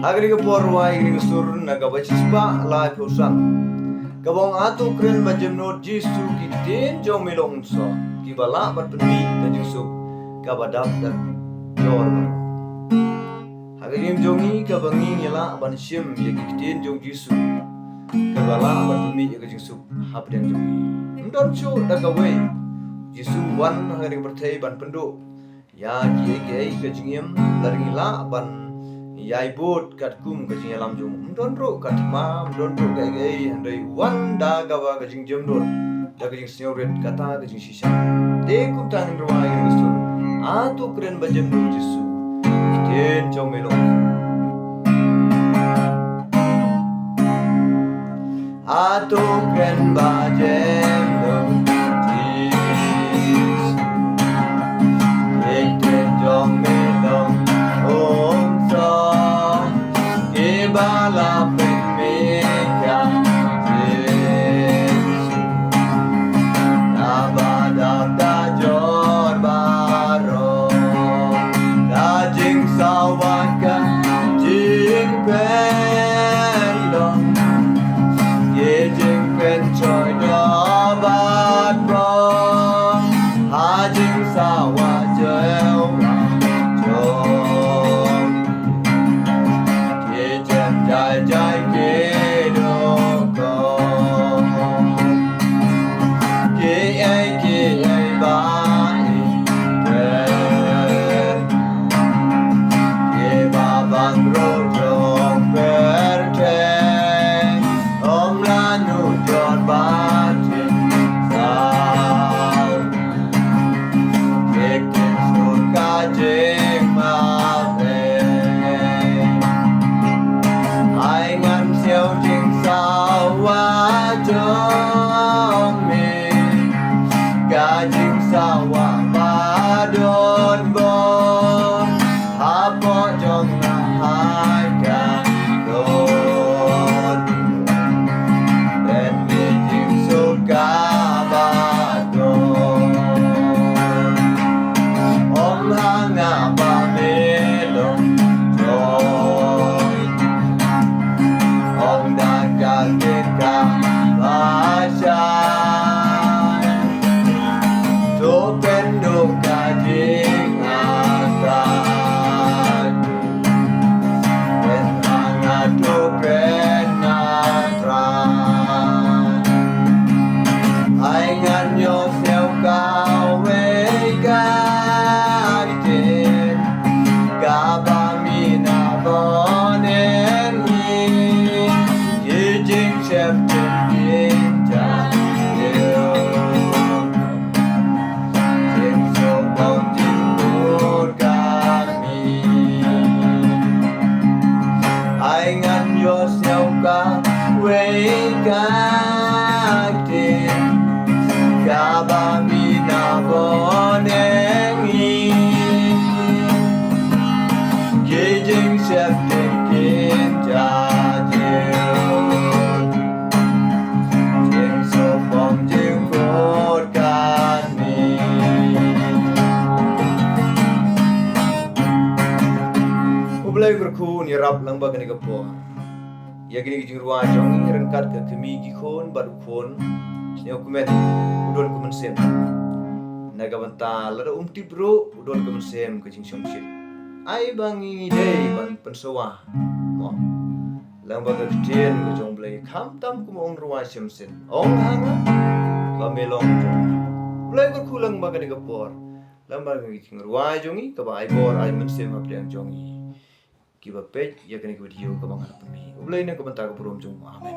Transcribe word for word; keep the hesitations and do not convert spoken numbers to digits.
Ha kane ka por rwai kane ka sur na kaba shispah laiphew san. Kaba ong, A to kren ba jemnud Jisu, ki ktien jong me long soh, kiba lah ban pynmih ka jingsuk kaba dap da jor baroh. Ha ka jingim jong ngi kaba ngi ngi lah ban shim ïa ki ktien jong Jisu, kaba lah ban pynmih ïa ka jingsuk hapdeng jong ngi. Ym don shuh da kawei. Jisu wan ha kane ka pyrthei ban pynduh ïa kiei kiei ka jingim, lada ngi lah ban ïai bud katkum ka jingïalam jong u. Ym don ruh ka thma, ym don ruh kaei kaei, hynrei wan da kaba ka jingjemnud, da ka jingsngewrit, kata ka jingshisha. Te kumta ngin rwai ïa ka sur. A to kren ba jemnud Jisu, ki ktien jong me long. A to kren ba jemnud Jisu, ki ktien jong me long soh, kiba lah pynmih ka jingsuk kaba dap da jor baroh. Ka jingsawa ka jingpynlong, ki jingpynshoi da bad ba ha jingsawa jong, jong ki jem jai jai ki duk ko. Kiei kiei ba i ter, kiba bang ruh jong pyrthei, ym lah nujor ba jingsawa. Ki ktien suka jingmawei, ai ngan siew jingsawa jong me, ka jingsawa ba don bor hapoh jong nga ha ka dohnud. Pynmih jingsuk kaba don. Ym ha nga ba me long jong, ym da ka ktien kaba shai. To pynduh ka jingangnud. Pynhangto pynngatra. Ai ngan ïohsngew kawei ka ktien kaba me na byneng hi. Ki jingsheptieng ki jingjabieng. Jingsuk bym jingkut ka mi. Ai ngan ïohsngew kawei ka ktien kaba me na byneng hi. Ki jingsheptieng ki jingjabieng. Jingsuk bym jingkut ka mi. U Blei u kyrkhu un ïarap lang ba kane ka por. Ïa kine ki jingrwai jong ngi ryngkat ka kmie ki khun bad u khun. Sngewkmen u don ka mynsiem. Na ka bynta lada um tip ruh u don ka mynsiem ka jingshongshit. Ai ba ngi dei ban pynsawa. Mo. Lang ba ka ktien ka jong Blei khamtam kum ong rwai shem sien. Ong ha nga ba me long jong nga. U Blei u kyrkhu lang ba kane ka por. Lang ba ngi jingrwai jong ngi kaba ai bor ai mynsiem hapdeng jong ngi. Kiba peit ïa kane ka video kaba nga la pynmih. U Blei na ka bynta ka burom jong u. Amen.